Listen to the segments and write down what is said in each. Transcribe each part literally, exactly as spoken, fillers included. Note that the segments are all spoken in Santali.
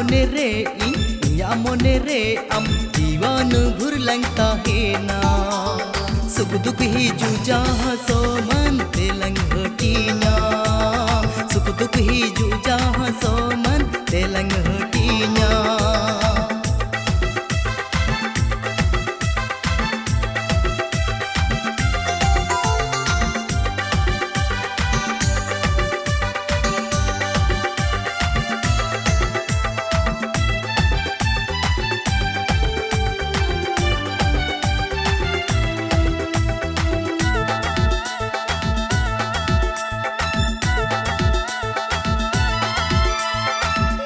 ᱢᱚᱱᱮ ᱨᱮ ᱤᱧ, ᱤᱧᱟᱜ ᱢᱚᱱᱮ ᱨᱮ ᱟᱢ, ᱡᱤᱭᱚᱱ ᱵᱷᱳᱨ ᱞᱟᱝ ᱛᱟᱦᱮᱱᱟ᱾ ᱥᱩᱠ ᱫᱩᱠ ᱦᱤᱡᱩᱜ ᱡᱟᱦᱟᱸ ᱥᱚᱢᱟᱱ ᱛᱮᱞᱟᱝ ᱦᱟᱹᱴᱤᱧᱟ᱾ ᱥᱩᱠ ᱫᱩᱠ ᱦᱤᱡᱩᱜ ᱡᱟᱦᱟᱸ ᱥᱚᱢᱟᱱ ᱛᱮᱞᱟᱝ ᱦᱟᱹᱴᱤᱧᱟ᱾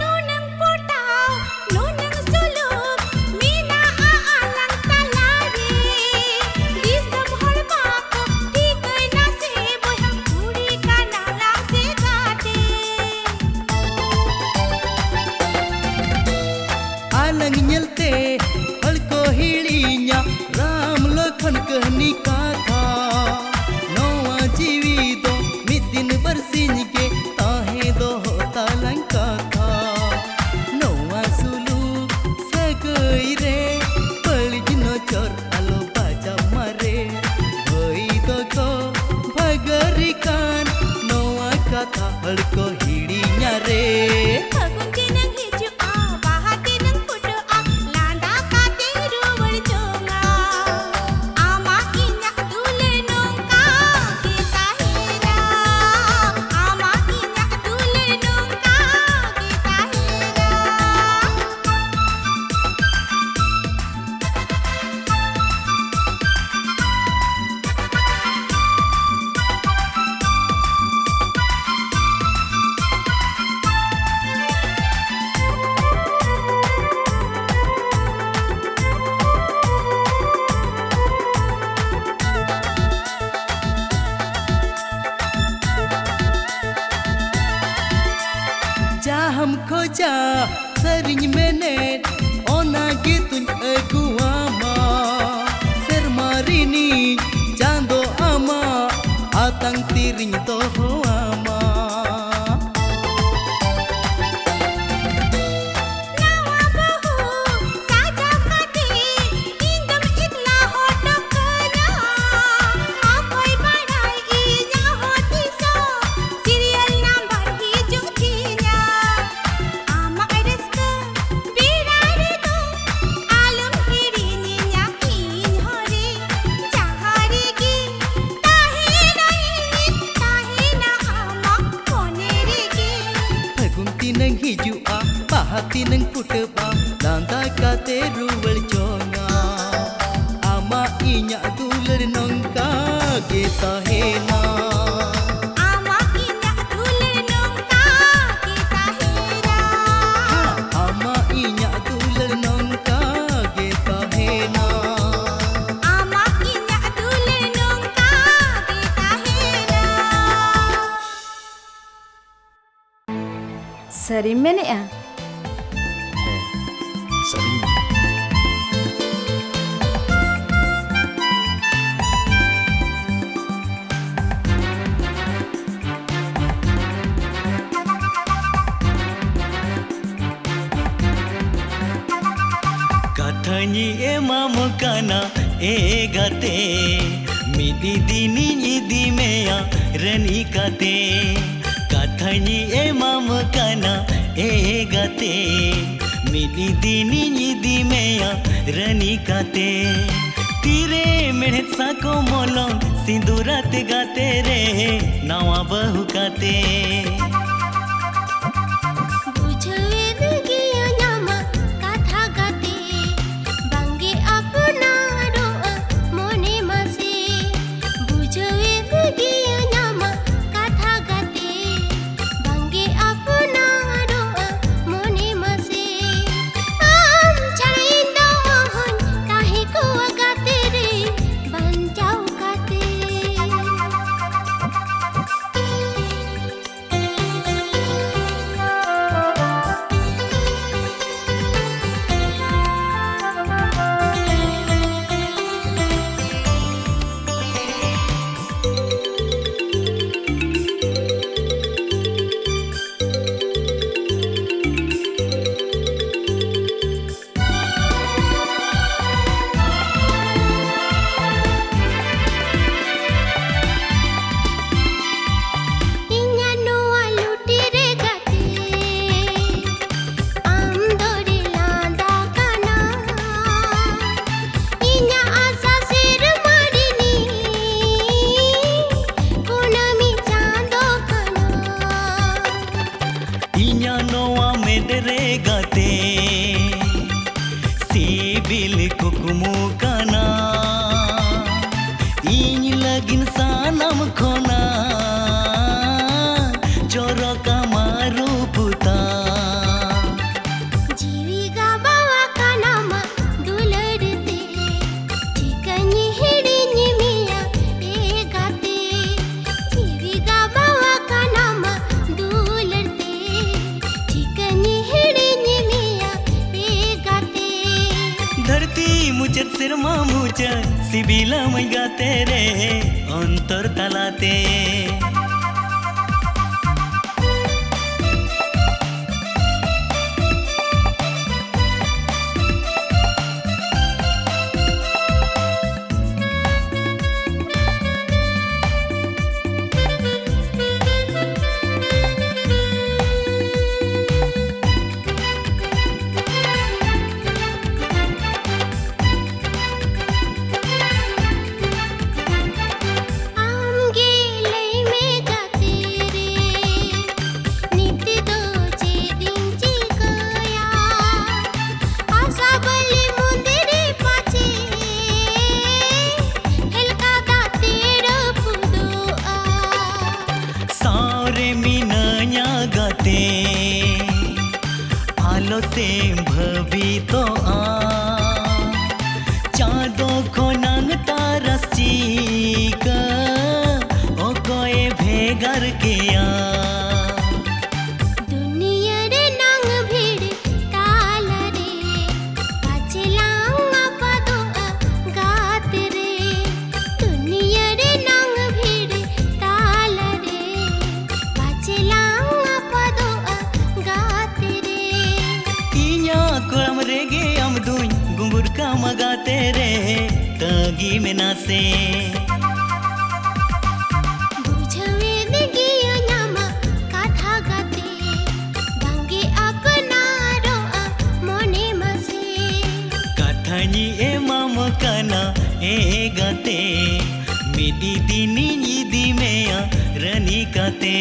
ᱱᱩᱱᱟᱹᱝ ᱯᱚᱴᱟᱣ, ᱱᱩᱱᱟᱹᱝ ᱥᱩᱞᱩᱠ ᱢᱮᱱᱟᱜᱼᱟ ᱟᱞᱟᱝ ᱛᱟᱞᱟᱨᱮ᱾ ᱫᱤᱥᱚᱢ ᱦᱚᱲ ᱵᱟᱠᱚ ᱴᱷᱤᱠᱟᱹᱭ ᱱᱟᱥᱮ, ᱵᱚᱭᱦᱟ ᱠᱩᱲᱤ ᱠᱟᱱᱟ ᱞᱟᱝ ᱥᱮ ᱜᱟᱛᱮ᱾ ᱟᱞᱟᱝ ᱧᱮᱞᱛᱮ ᱦᱚᱲ ᱠᱚ ᱦᱤᱲᱤᱧᱟ ᱨᱟᱢ ᱞᱚᱠᱷᱚᱱ ᱠᱟᱹᱦᱱᱤ ᱠᱟᱛᱷᱟ᱾ ᱱᱚᱣᱟ ᱡᱤᱣᱤ ᱫᱚ ᱢᱤᱫ ᱫᱤᱱ ᱵᱟᱨᱥᱤᱧ ᱜᱮ ᱛᱟᱦᱮᱸ ᱫᱚᱦᱚ ᱛᱟᱞᱟᱝ ᱠᱟᱛᱷᱟ᱾ ᱱᱚᱣᱟ ᱥᱩᱞᱩᱠ ᱥᱟᱹᱜᱟᱹᱭ ᱨᱮ ᱵᱟᱹᱲᱤᱡ ᱱᱚᱡᱚᱨ ᱟᱞᱚ ᱵᱟᱡᱟᱣ ᱢᱟᱨᱮ᱾ ᱵᱷᱟᱹᱭ ᱫᱚᱠᱚ ᱵᱷᱟᱹᱜᱟᱹᱨᱤ ᱠᱟᱱ ᱱᱚᱣᱟ ᱠᱟᱛᱷᱟ ᱦᱚᱲ ᱠᱚ ᱦᱤᱲᱤᱧᱟ ᱨᱮ᱾ ᱯᱷᱟᱹᱜᱩᱱ ᱫᱤᱱᱮᱢ ᱦᱤᱡᱩᱜᱼᱟ, ᱵᱟᱦᱟ ᱫᱤᱱᱮᱢ ᱯᱷᱩᱴᱟᱹᱜᱼᱟ, ᱞᱟᱸᱫᱟ ᱠᱟᱛᱮ ᱨᱩᱣᱟᱹᱲ ᱡᱚᱝᱟ᱾ ᱟᱢᱟᱜ ᱤᱧᱟᱜ ᱫᱩᱞᱟᱹᱲ ᱱᱚᱝᱠᱟ ᱜᱮ ᱛᱟᱦᱮᱱᱟ᱾ ᱟᱢᱟᱜ ᱤᱧᱟᱜ ᱫᱩᱞᱟᱹᱲ ᱱᱚᱝᱠᱟ ᱜᱮ ᱛᱟᱦᱮᱱᱟ᱾ ᱡᱟᱦᱟᱸᱢ ᱠᱷᱚᱡᱟ ᱥᱟᱹᱨᱤᱧ ᱢᱮᱱᱮᱫ, ᱚᱱᱟ ᱜᱮᱛᱩᱧ ᱟᱹᱜᱩᱣᱟᱢᱟ᱾ ᱥᱮᱨᱢᱟ ᱨᱤᱱᱤᱡ ᱪᱟᱸᱫᱚ ᱟᱢᱟᱜ ᱟᱛᱟᱝ ᱛᱤᱨᱤᱧ ᱫᱚᱦᱚᱣᱟᱢᱟ᱾ ᱛᱤᱱᱟᱹᱝ ᱯᱷᱩᱴᱟᱹᱜᱼᱟ ᱞᱟᱸᱫᱟ ᱠᱟᱛᱮ ᱨᱩᱣᱟᱹᱲ ᱡᱚᱝᱟ᱾ ᱟᱢᱟᱜ ᱤᱧᱟᱹᱜ ᱫᱩᱞᱟᱹᱲ ᱱᱚᱝᱠᱟ ᱜᱮ ᱛᱟᱦᱮᱱᱟ᱾ ᱟᱢᱟᱜ ᱤᱧᱟᱹᱜ ᱫᱩᱞᱟᱹᱲ ᱱᱚᱝᱠᱟ ᱜᱮ ᱛᱟᱦᱮᱱᱟ᱾ ᱟᱢᱟᱜ ᱤᱧᱟᱹᱜ ᱫᱩᱞᱟᱹᱲ ᱱᱚᱝᱠᱟ ᱜᱮ ᱛᱟᱦᱮᱱᱟ᱾ ᱟᱢᱟᱜ ᱤᱧᱟᱹᱜ ᱫᱩᱞᱟᱹᱲ ᱱᱚᱝᱠᱟ ᱜᱮ ᱛᱟᱦᱮᱱᱟ᱾ ᱥᱟᱹᱨᱤᱢ ᱢᱮᱱᱮᱜᱼᱟ? ᱦᱮᱸ, ᱥᱟᱹᱨᱤᱧ ᱢᱮᱱᱮᱜᱼᱟ᱾ ᱠᱟᱛᱷᱟᱧ ᱮᱢᱟᱢ ᱠᱟᱱᱟ ᱮ ᱜᱟᱛᱮ, ᱢᱤᱫ ᱫᱤᱱᱤᱧ ᱤᱫᱤ ᱢᱮᱭᱟ ᱨᱟᱹᱱᱤ ᱠᱟᱛᱮ᱾ ᱠᱟᱛᱷᱟᱧ ᱮᱢᱟᱢ ᱠᱟᱱᱟ ᱮ ᱜᱟᱛᱮ, ᱢᱤᱫ ᱫᱤᱱᱤᱧ ᱤᱫᱤ ᱢᱮᱭᱟ ᱨᱟᱹᱱᱤ ᱠᱟᱛᱮ᱾ ᱛᱤᱨᱮ ᱢᱮᱲᱦᱮᱫ ᱥᱟᱠᱚᱢ ᱢᱚᱞᱚᱝ ᱥᱤᱸᱫᱩᱨᱟᱛᱮ ᱜᱟᱛᱮ ᱨᱮ ᱱᱟᱣᱟ ᱵᱟᱹᱦᱩ ᱠᱟᱛᱮ᱾ ᱵᱩᱡᱷᱟᱹᱣᱮᱫ ᱜᱮᱭᱟᱹᱧ ᱟᱢᱟᱜ ᱠᱟᱛᱷᱟ ᱜᱟᱛᱮ, ᱵᱟᱝᱜᱮ ᱟᱯᱱᱟᱨᱚᱜᱼᱟ ᱢᱚᱱᱮ ᱢᱟᱥᱮ᱾ ᱵᱩᱡᱷᱟᱹᱣᱮᱫ ᱜᱮᱭᱟᱹᱧ ᱟᱢᱟᱜ ᱠᱟᱛᱷᱟ ᱜᱟᱛᱮ, ᱵᱟᱝᱜᱮ ᱟᱯᱱᱟᱨᱚᱜᱼᱟ ᱢᱚᱱᱮ ᱢᱟᱥᱮ᱾ ᱟᱢ ᱪᱷᱟᱲᱟ ᱤᱧ ᱫᱚ ᱚᱦᱚᱧ ᱛᱟᱦᱮᱸ ᱠᱚᱜᱼᱟ ᱜᱟᱛᱮ ᱨᱮ ᱵᱟᱧᱪᱟᱣ ᱠᱟᱛᱮ᱾ ᱪᱮᱫ ᱥᱮᱨᱢᱟ ᱢᱩᱪᱟᱹᱫ ᱥᱤᱵᱤᱞᱟᱢᱟᱹᱧ ᱜᱟᱛᱮ ᱨᱮ ᱚᱱᱛᱚᱨ ᱛᱟᱞᱟᱛᱮ᱾ ᱟᱢᱜᱮ ᱞᱟᱹᱭ ᱢᱮ ᱜᱟᱛᱮ ᱨᱮ, ᱱᱤᱛ ᱫᱚ ᱪᱮᱫ ᱤᱧ ᱪᱤᱠᱟᱹᱭᱟ? ᱟᱥᱟ ᱵᱟᱹᱞᱤ ᱢᱚᱱᱫᱤᱨ ᱨᱮ ᱯᱟᱪᱮ ᱦᱮᱞᱠᱟ ᱫᱟᱜ ᱛᱮ ᱨᱟᱹᱯᱩᱫᱚᱜᱼᱟ᱾ ᱥᱟᱶᱨᱮ ᱢᱤᱱᱟᱹᱧᱟ ᱜᱟᱛᱮ, ᱟᱞᱚ ᱛᱮᱢ ᱵᱷᱟᱹᱵᱤᱛᱚᱜᱼᱟ᱾ ᱪᱟᱸᱫᱚ ᱠᱷᱚᱱᱟᱝ ᱛᱟᱨᱟᱥ ᱪᱤᱠᱟᱹ ᱚᱠᱚᱭᱮ ᱵᱷᱮᱜᱟᱨ ᱠᱮᱭᱟ? ᱫᱩᱱᱤᱭᱟᱹ ᱨᱮᱱᱟᱝ ᱵᱷᱤᱲ ᱛᱟᱞᱟᱨᱮ ᱯᱟᱪᱮᱞᱟᱝ ᱟᱯᱟᱫᱚᱜᱼᱟ ᱜᱟᱛᱮ ᱨᱮ᱾ ᱫᱩᱱᱤᱭᱟᱹ ᱨᱮᱱᱟᱝ ᱵᱷᱤᱲ ᱛᱟᱞᱟᱨᱮ ᱯᱟᱪᱮᱞᱟᱝ ᱟᱯᱟᱫᱚᱜᱼᱟ ᱜᱟᱛᱮ ᱨᱮ᱾ ᱤᱧᱟᱹᱜ ᱠᱚᱲᱟᱢ ᱨᱮᱜᱮ ᱟᱢ ᱫᱩᱧ ᱜᱩᱢᱵᱩᱨ ᱠᱟᱢᱟ ᱜᱟᱛᱮ ᱨᱮ, ᱛᱟᱺᱜᱤ ᱢᱮᱱᱟ ᱥᱮ? ᱵᱩᱡᱷᱟᱹᱣᱮᱫ ᱜᱤᱭᱟᱹᱧ ᱟᱢᱟᱜ ᱠᱟᱛᱷᱟ ᱜᱟᱛᱮ, ᱵᱟᱝᱜᱮ ᱟᱯᱱᱟᱨᱚᱜᱼᱟ ᱢᱚᱱᱮ ᱢᱟᱥᱮ᱾ ᱠᱟᱛᱷᱟᱧ ᱮᱢᱟᱢ ᱠᱟᱱᱟ ᱮ ᱜᱟᱛᱮ, ᱢᱤᱫ ᱫᱤᱱᱤᱧ ᱤᱫᱤ ᱢᱮᱭᱟ ᱨᱟᱹᱱᱤ ᱠᱟᱛᱮ᱾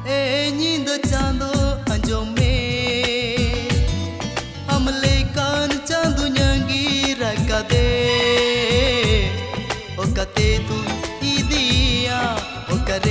ᱮ ᱧᱤᱫᱟᱹ ᱪᱟᱸᱫᱚ ᱟᱸᱡᱚᱢ ᱢᱮ, ᱟᱢ ᱞᱮᱠᱟᱱ ᱪᱟᱸᱫᱚᱧ ᱟᱸᱜᱤᱨ ᱟᱠᱟᱫᱮ᱾ ᱚᱠᱟᱛᱮ ᱫᱩᱧ ᱤᱫᱤᱭᱟ, ᱚᱠᱟᱨᱮ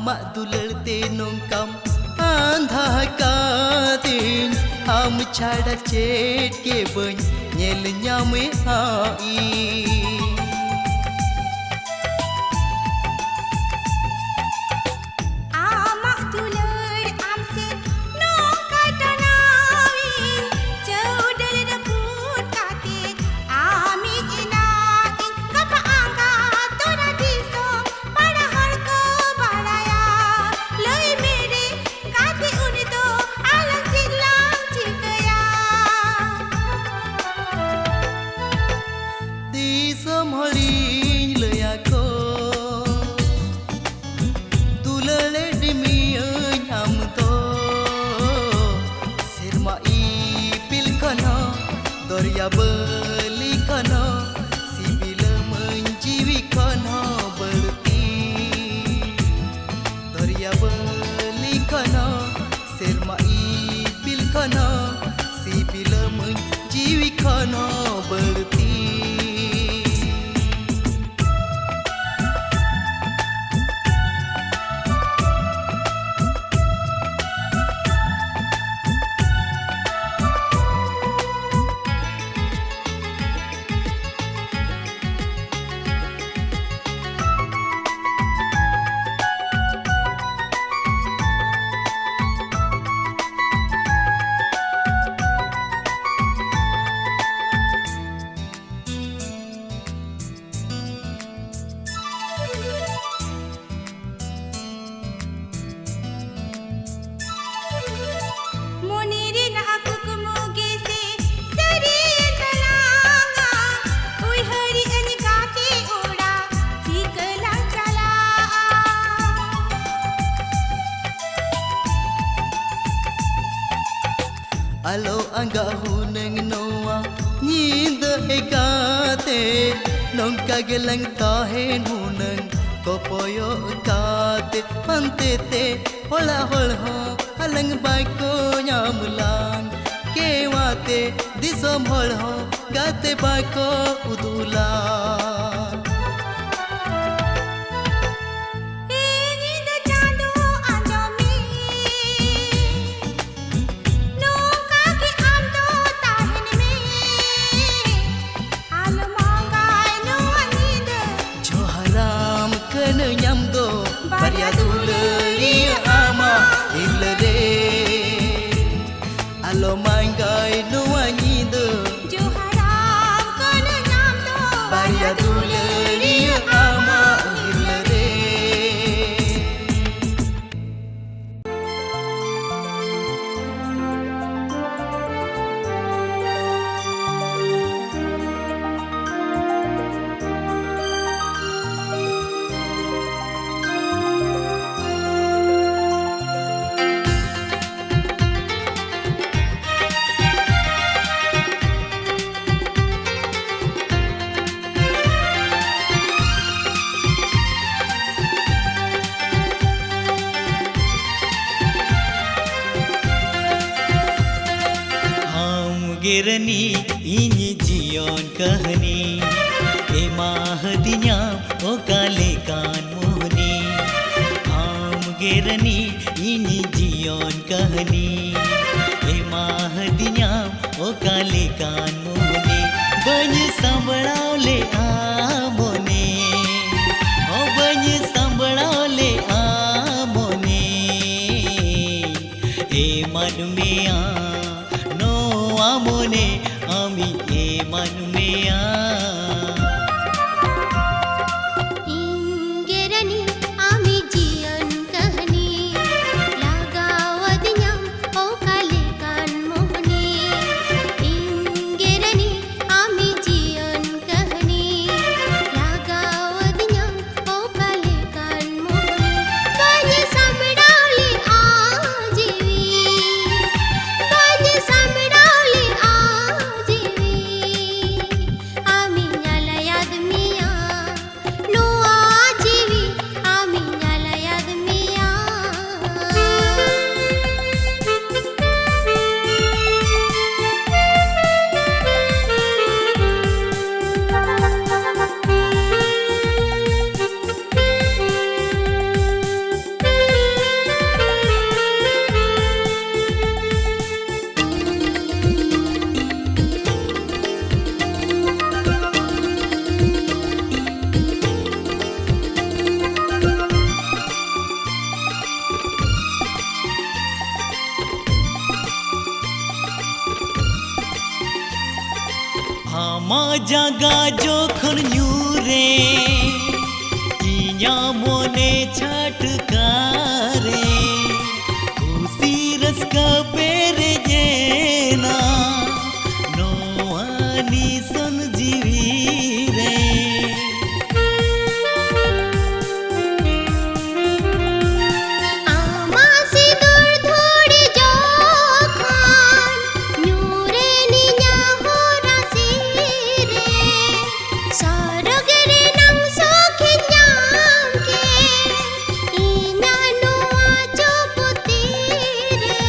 ᱟᱢᱟᱜ ᱫᱩᱞᱟᱹᱲ ᱛᱮ ᱱᱚᱝᱠᱟᱢ ᱟᱸᱫᱷᱟ ᱟᱠᱟᱫᱤᱧ, ᱟᱢ ᱪᱷᱟᱲᱟ ᱪᱮᱫ ᱜᱮ ᱵᱟᱹᱧ ᱧᱮᱞ ᱧᱟᱢᱮᱜᱼᱟ ᱤᱧ᱾ ᱟᱢᱟᱜ ᱫᱩᱞᱟᱹᱲ ᱟᱢ ᱥᱮ ᱱᱚᱝᱠᱟ ᱴᱟᱱᱟᱣᱤᱧ, ᱪᱟᱹᱣᱰᱟᱹᱞ ᱨᱟᱹᱯᱩᱫ ᱠᱟᱛᱮ ᱟᱢᱤᱡ ᱮᱱᱟ ᱤᱧ᱾ ᱜᱟᱯᱟ ᱟᱸᱜᱟ ᱛᱚᱨᱟ ᱫᱤᱥᱚᱢ ᱯᱟᱲᱟ ᱦᱚᱲ ᱠᱚ ᱵᱟᱲᱟᱭᱟ᱾ ᱞᱟᱹᱭ ᱢᱮ ᱨᱮ ᱜᱟᱛᱮ ᱩᱱᱤ ᱫᱚ ᱟᱞᱟᱝ ᱪᱮᱫ ᱞᱟᱝ ᱪᱤᱠᱟᱹᱭᱟ? ᱫᱤᱥᱚᱢ ᱦᱚᱲᱤᱧ ᱞᱟᱹᱭᱟᱠᱚ, ᱫᱩᱞᱟᱹᱲᱮ ᱰᱤᱢᱤᱭᱟᱹᱧ ᱟᱢ ᱫᱚ᱾ ᱥᱮᱨᱢᱟ ᱤᱯᱤᱞ ᱠᱷᱚᱱ ᱦᱚᱸ, ᱫᱚᱨᱭᱟ ᱵᱟᱹᱞᱤ ᱠᱷᱚᱱ ᱦᱚᱸ, ᱥᱤᱵᱤᱞᱟᱹᱢᱟᱹᱧ ᱡᱤᱣᱤ ᱠᱷᱚᱱ ᱦᱚᱸ ᱵᱟᱹᱲᱛᱤ᱾ ᱫᱚᱨᱭᱟ ᱵᱟᱹᱞᱤ ᱠᱷᱚᱱ ᱦᱚᱸ, ᱥᱮᱨᱢᱟ ᱤᱯᱤᱞ ᱠᱷᱚᱱ ᱦᱚᱸ, ᱥᱤᱵᱤᱞᱟᱹᱢᱟᱹᱧ ᱡᱤᱣᱤ ᱠᱷᱚᱱ ᱦᱚᱸ ᱵᱟᱹᱲᱛᱤ᱾ ᱢᱚᱱᱮ ᱨᱮᱱᱟᱜ ᱠᱩᱠᱢᱩ ᱜᱮᱥᱮ ᱥᱟᱹᱨᱤᱭᱮᱱ ᱛᱟᱞᱟᱝᱟ, ᱩᱭᱦᱟᱹᱨᱮᱜ ᱟᱹᱧ ᱜᱟᱛᱮ ᱚᱲᱟᱜ ᱪᱤᱠᱟᱹ ᱞᱟᱝ ᱪᱟᱞᱟᱜᱼᱟ? ᱟᱞᱚ ᱟᱸᱜᱟ ᱦᱩᱱᱟᱹᱝ ᱱᱚᱣᱟ ᱧᱤᱫᱟᱹ ᱮᱠᱟᱛᱮ, ᱱᱚᱝᱠᱟ ᱜᱮᱞᱟᱝ ᱛᱟᱦᱮᱱ ᱦᱩᱱᱟᱹᱝ ᱠᱚᱯᱚᱭᱚᱜ ᱠᱟᱛᱮ᱾ ᱯᱟᱱᱛᱮ ᱛᱮ ᱚᱲᱟᱜ ᱦᱚᱲ ᱦᱚᱸ ᱟᱞᱟᱝ ᱵᱟᱠᱚ ᱧᱟᱢ ᱞᱟᱝ, ᱠᱮᱣᱟᱛᱮ ᱫᱤᱥᱚᱢ ᱦᱚᱲ ᱦᱚᱸ ᱜᱟᱛᱮ ᱵᱟᱠᱚ ᱩᱫᱩᱜ ᱞᱟᱝ᱾ ᱤᱧ ᱫᱚ ᱟᱞᱚᱢ ᱟᱸᱜᱟᱭ ᱱᱚᱣᱟ ᱧᱤᱫᱟᱹ᱾ ᱡᱚᱦᱟᱨᱟᱢ ᱠᱟᱱᱟ ᱧᱟᱢ ᱫᱚ᱾ ᱵᱟᱨᱭᱟ ᱫᱩᱞᱟᱹᱲᱤᱭᱟᱹ ᱟᱢᱟᱜ ᱦᱤᱨᱞᱟᱹ ᱨᱮ᱾ ᱟᱢ ᱜᱮ ᱨᱟᱹᱱᱤ ᱤᱧ ᱡᱤᱭᱚᱱ ᱠᱟᱹᱦᱱᱤ, ᱮᱢᱟ ᱦᱟᱹᱫᱤᱧᱟᱢ ᱚᱠᱟ ᱞᱮᱠᱟᱱ ᱢᱳᱦᱱᱤ᱾ ᱟᱢ ᱜᱮ ᱨᱟᱹᱱᱤ ᱤᱧ ᱡᱤᱭᱚᱱ ᱠᱟᱹᱦᱱᱤ, ᱮᱢᱟ ᱦᱟᱹᱫᱤᱧᱟᱢ ᱚᱠᱟ ᱞᱮᱠᱟᱱ ᱢᱳᱦᱱᱤ᱾ ᱵᱟᱹᱧ ᱥᱟᱢᱵᱲᱟᱣ ᱞᱮᱜᱼᱟ ᱢᱚᱱᱮ, ᱦᱚᱸ ᱵᱟᱹᱧ ᱥᱟᱢᱵᱲᱟᱣ ᱞᱮᱜᱼᱟ ᱢᱚᱱᱮ᱾ ᱮᱢᱟᱫ ᱢᱮᱭᱟ ᱱᱚᱣᱟ ᱢᱚᱱᱮ, ᱟᱢᱤᱧ ᱮᱢᱟᱫ ᱢᱮᱭᱟ᱾ ᱤᱧ ᱜᱮ ᱨᱟᱹᱱᱤ, ᱟᱢᱤᱡ ᱡᱤᱭᱚᱱ ᱠᱟᱹᱦᱱᱤ, ᱞᱟᱜᱟᱣ ᱟᱹᱫᱤᱧᱟᱢ ᱚᱠᱟ ᱞᱮᱠᱟᱱ ᱢᱳᱦᱱᱤ᱾ ᱤᱧ ᱜᱮ ᱨᱟᱹᱱᱤ, ᱟᱢᱤᱡ ᱡᱤᱭᱚᱱ ᱠᱟᱹᱦᱱᱤ, ᱞᱟᱜᱟᱣ ᱟᱹᱫᱤᱧᱟᱢ ᱚᱠᱟ ᱞᱮᱠᱟᱱ ᱢᱳᱦᱱᱤ᱾ ᱵᱟᱹᱧ ᱥᱟᱢᱵᱲᱟᱣ ᱞᱮᱜᱼᱟ ᱡᱤᱣᱤ, ᱵᱟᱹᱧ ᱥᱟᱢᱵᱲᱟᱣ ᱞᱮᱜᱼᱟ ᱡᱤᱣᱤ᱾ ᱟᱢᱤᱧ ᱟᱢᱟᱜ ᱡᱟᱸᱜᱟ ᱡᱚᱠᱷᱚᱱ ᱧᱩᱨᱮ, ᱤᱧᱟᱹᱜ ᱢᱚᱱᱮ ᱪᱷᱟᱴᱠᱟᱨᱮ, ᱠᱩᱥᱤ ᱨᱟᱹᱥᱠᱟᱹ ᱯᱮᱨᱮᱡᱮᱱᱟ ᱱᱚᱣᱟ ᱱᱤᱥᱟᱹᱱ ᱡᱤᱣᱤ ᱨᱮ᱾ ᱟᱢᱟᱜ ᱥᱤᱸᱫᱩᱨ ᱫᱷᱩᱲᱤ ᱡᱚᱠᱷᱚᱱ ᱧᱩᱨᱮᱱ ᱤᱧᱟᱹᱜ ᱦᱚᱨᱟᱥᱤ ᱨᱮ, ᱥᱚᱨᱚᱜᱽ ᱨᱮᱱᱟᱝ ᱥᱩᱠᱷᱤᱧ ᱧᱟᱢ ᱠᱮᱫ ᱤᱧᱟᱹᱜ ᱱᱚᱣᱟ ᱪᱩᱯᱩᱛᱤ ᱨᱮ,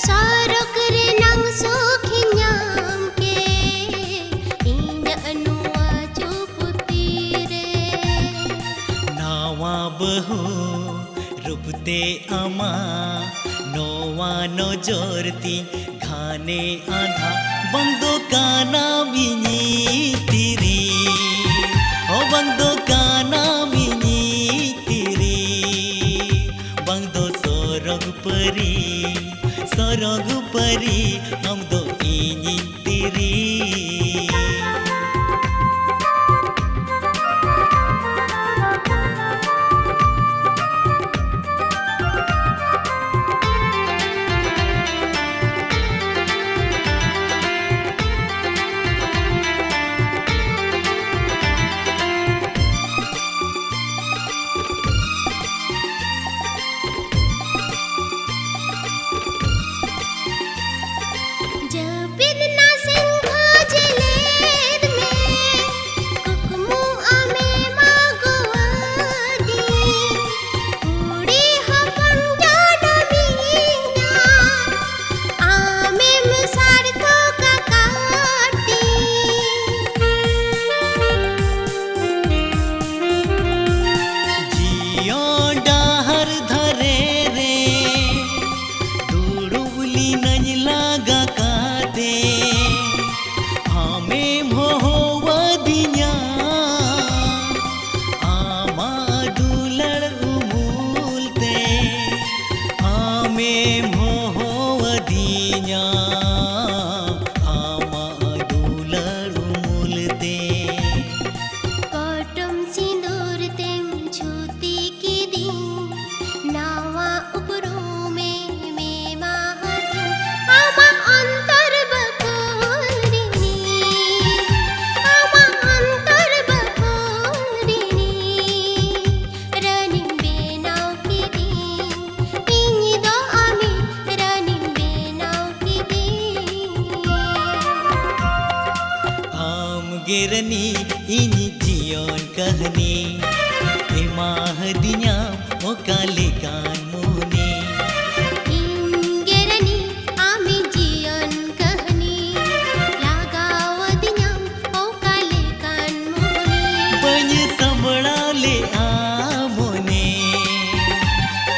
ᱥᱚᱨᱚᱜᱽ ᱨᱮᱱᱟᱝ ᱥᱩᱠᱷᱤᱧ ᱧᱟᱢ ᱠᱮᱫ ᱤᱧᱟᱹᱜ ᱱᱚᱣᱟ ᱪᱩᱯᱩᱛᱤ ᱨᱮ᱾ ᱱᱟᱣᱟ ᱵᱟᱹᱦᱩ ᱨᱩᱯᱛᱮ ᱟᱢᱟᱜ ᱱᱚᱣᱟ ᱱᱚᱡᱚᱨ ᱛᱤᱧ ᱜᱷᱟᱱᱮ ᱟᱸᱫᱷᱟ᱾ ᱵᱟᱝ ᱫᱚ ᱠᱟᱱᱟᱢ ᱤᱧᱤᱡ ᱛᱤᱨᱤ, ᱦᱚᱸ ᱵᱟᱝ ᱫᱚ ᱠᱟᱱᱟᱢ ᱤᱧᱤᱡ ᱛᱤᱨᱤ, ᱵᱟᱝ ᱫᱚ ᱥᱚᱨᱚᱜᱽ ᱯᱟᱹᱨᱤ, ᱥᱚᱨᱚᱜᱽ ᱯᱟᱹᱨᱤ, ᱟᱢ ᱫᱚ ᱤᱧᱤᱡ ᱛᱤᱨᱤ᱾ ᱡᱟᱹᱯᱤᱫ ᱱᱟᱥᱮᱧ ᱠᱷᱚᱡᱮ ᱨᱟᱹᱱᱤ, ᱤᱧ ᱡᱤᱭᱚᱱ ᱠᱟᱹᱦᱱᱤ ᱮᱢᱟ ᱦᱟᱹᱫᱤᱧᱟᱢ ᱚᱠᱟ ᱞᱮᱠᱟᱱ ᱢᱚᱱᱮ? ᱤᱧ ᱜᱮ ᱨᱟᱹᱱᱤ, ᱟᱢᱤᱧ ᱡᱤᱭᱚᱱ ᱠᱟᱹᱦᱱᱤ ᱞᱟᱜᱟᱣ ᱟᱹᱫᱤᱧᱟᱢ ᱚᱠᱟ ᱞᱮᱠᱟᱱ ᱢᱚᱱᱮ? ᱵᱟᱹᱧ ᱥᱟᱢᱵᱲᱟᱣ ᱞᱮᱜᱼᱟ ᱢᱚᱱᱮ,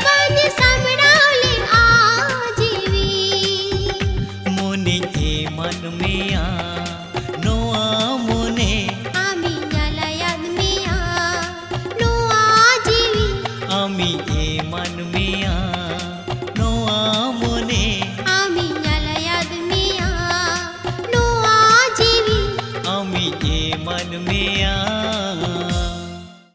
ᱵᱟᱹᱧ ᱥᱟᱢᱵᱲᱟᱣ ᱞᱮᱜᱼᱟ ᱡᱤᱣᱤ, ᱢᱚᱱᱮᱧ ᱮᱢᱟᱫ ᱢᱮᱭᱟ ᱱᱚᱣᱟ ᱢᱚᱱᱮ, ᱟᱢᱤᱧ ᱟᱞᱟᱭᱟᱫ ᱢᱮᱭᱟ ᱱᱚᱣᱟ ᱡᱤᱣᱤ, ᱟᱢᱤᱧ